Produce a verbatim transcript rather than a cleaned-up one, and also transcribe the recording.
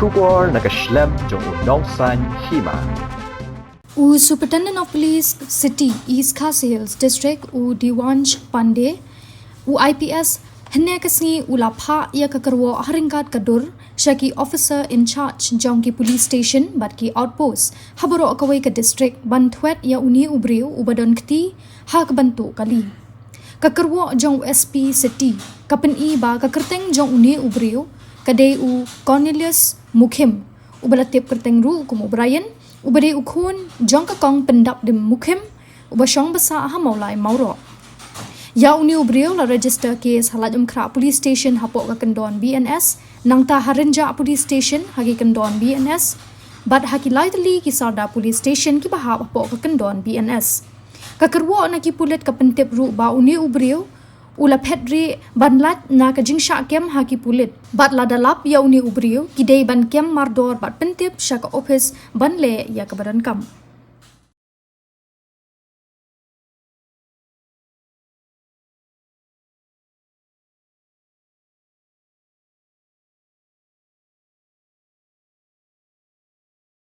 Khubor na ka shlem jong u Nongsaiñ Hima. U Superintendent of Police City East Khasi Hills District, u Devansh Pandey, u I P S, hynne ka sngi u la phah ïa ka kyrwoh ha ryngkat ka dur sha ki officer in charge jong ki police station bad ki outpost ha baroh kawei ka district ban thwet ïa une u briew uba don kti ha ka bynta kali. Ka kyrwoh jong u S P City ka pyni ba ka kyrteng jong une u briew ka dei u Cornelius Mukhim, uba la tip kyrteng ruh kum u Brian, uba dei u khun jong ka kong Pyndapdim Mukhim, uba shong basa ha Mawlai Mawroh. Ïa une u briew la register case ha Laitumkhrah Police Station hapoh ka kyndon B N S, nangta ha Rynjah Police Station ha ki kyndon B N S, bad ha ki lai tylli ki sawdong police station kiba hap hapoh ka kyndon B N S. Ka kyrwoh na ki pulit ka pyntip ruh ba une u briew u la phet rieh ban lait na ka jingshah kem ha ki pulit. Bad lada lap ïa une u briew, ki dei ban kem mardor bad pyntip sha ka ophis ban leh ïa kaba donkam.